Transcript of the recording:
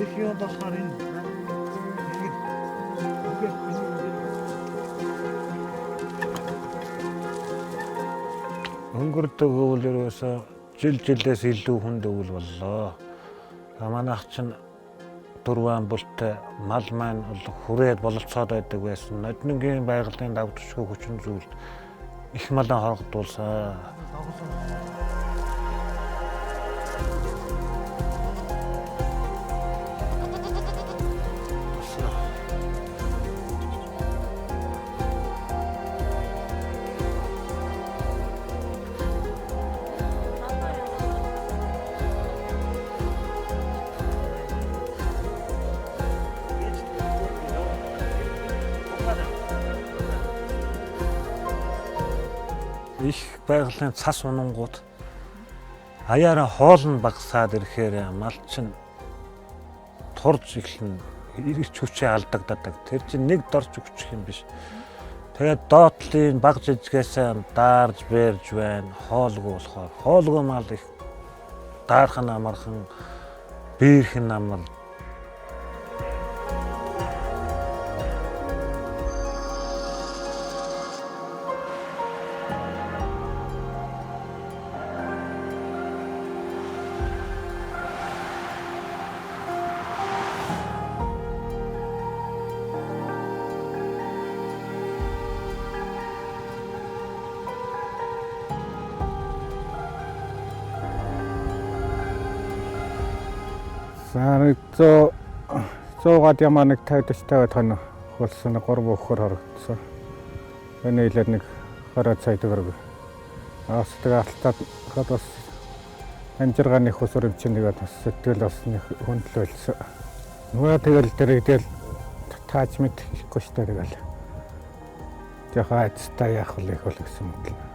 Их юм болохоор энэ ингэж үгээр Өнгөрдөг өвөл ерөөсөө жил жилээс илүү хүнд өвөл боллоо. Манайх чинь дөрвөн амбалтай мал маань бол хүрээд бололцоод байдаг байсан. Ноднингийн байгалийн давтшгүй хүчин зүйлд их малан хорогдуулсан. Их байгалийн цас унангууд аяараа хоол нь багасаад ирэхээр мал чинь турж эхэлнэ. Ирч хүчээ алдагддаг. Тэр чинь нэг дорж өгчих юм биш. Тэгээд доотлын баг жижигээсээ даарж бэрж байна. Хоолгүй болохоор хоолгүй мал их даарах нь амархан, биерх нь амар. За нэг 100 100-аад ямаа нэг 50 40 50 тонн хулсан 3 өгөхөр хорогдсон. Энэ нийлээд нэг 20 сая төгрөг. Аас тэгээ алтаад хад бас амжиргааны хөсөр юм чинь тэгээд бас сэтгэл бас нэг хөндлөл болсон. Нөгөө тэгэл тэрэг тэгэл тааж мэд хийхгүй шүү дээ тэгэл. Жохоо айцтай яах вэ их бол гэсэн мэт.